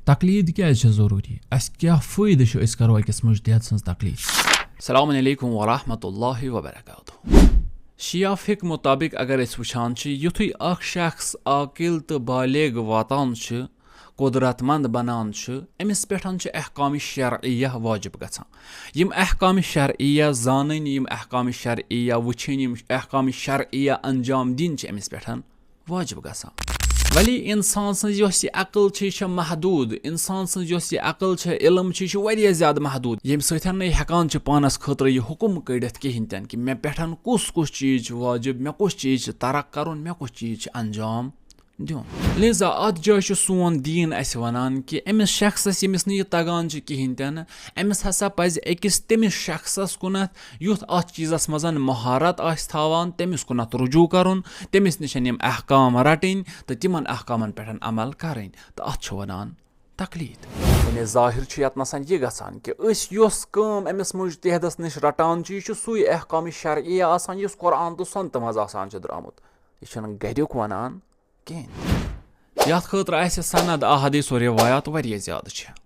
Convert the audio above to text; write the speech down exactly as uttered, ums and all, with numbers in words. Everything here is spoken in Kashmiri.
تقلید کیازِ چھےٚ ضروٗری؟ اسہِ کیٛاہ فٲیدٕ چھُ أسۍ کرو أکِس مجتہد سٕنٛز تقلید؟ السلام علیکم ورحمۃ اللہ وبرکاتہ۔ شیعہ فقہ مطابق اگر أسۍ وٕچھان چھِ، یُتھُے اکھ شخص عاقل تہٕ بالغ واتان چھُ، قدرت مند بنان چھُ، أمِس پٮ۪ٹھ چھِ احکام شرعیہ واجب گژھان۔ یِم احکام شرعیہ زانٕنۍ، یِم احکام شرعیہ وٕچھِنۍ، یِم احکام شرعیہ انجام دِنۍ چھِ أمِس پٮ۪ٹھ واجب گژھان۔ ولی انسان سٕنٛز یۄس یہِ عقل چھِ، یہِ چھےٚ محدوٗد۔ انسان سٕنٛز یۄس یہِ عقل چھےٚ، علم چھِ، یہِ چھُ واریاہ زیادٕ محدوٗد، ییٚمہِ سۭتۍ نہٕ یہِ ہٮ۪کان چھِ پانس خٲطرٕ یہِ حُکم کٔڑِتھ کِہیٖنۍ تہِ نہٕ کہِ مےٚ پٮ۪ٹھ کُس کُس چیٖز چھُ واجب، مےٚ کُس چیٖز چھُ ترک کرُن، مےٚ کُس چیٖز چھُ انجام دیُن۔ لہذا اتھ جایہِ چھُ سون دیٖن اسہِ ونان کہِ أمِس شخصس ییٚمِس نہٕ یہِ تگان چھُ کِہیٖنۍ تہِ نہٕ، أمِس ہسا پزِ أکِس تٔمِس شخصس کُنتھ یُتھ اتھ چیٖزس منٛز مہارت آسہِ تھاوان، تٔمِس کُنتھ رجوع کرُن، تٔمِس نِش یِم احکام رٹٕنۍ تہٕ تِمن احکامن پٮ۪ٹھ عمل کرٕنۍ، تہٕ اتھ چھِ ونان تقلید۔ یعنی ظٲہِر چھُ یتنس یہِ گژھان کہِ أسۍ یۄس کٲم أمِس مجتہدس نِش رٹان چھِ، یہِ چھُ سُے احکام شرعیہ آسان یُس قرآن تہٕ سنتہٕ منٛز آسان چھُ درامُت۔ یہِ چھُنہٕ گریُک ونان کِہیٖنۍ۔ یتھ خٲطرٕ اسہِ سند، احادیث و روایات واریاہ زیادٕ چھِ۔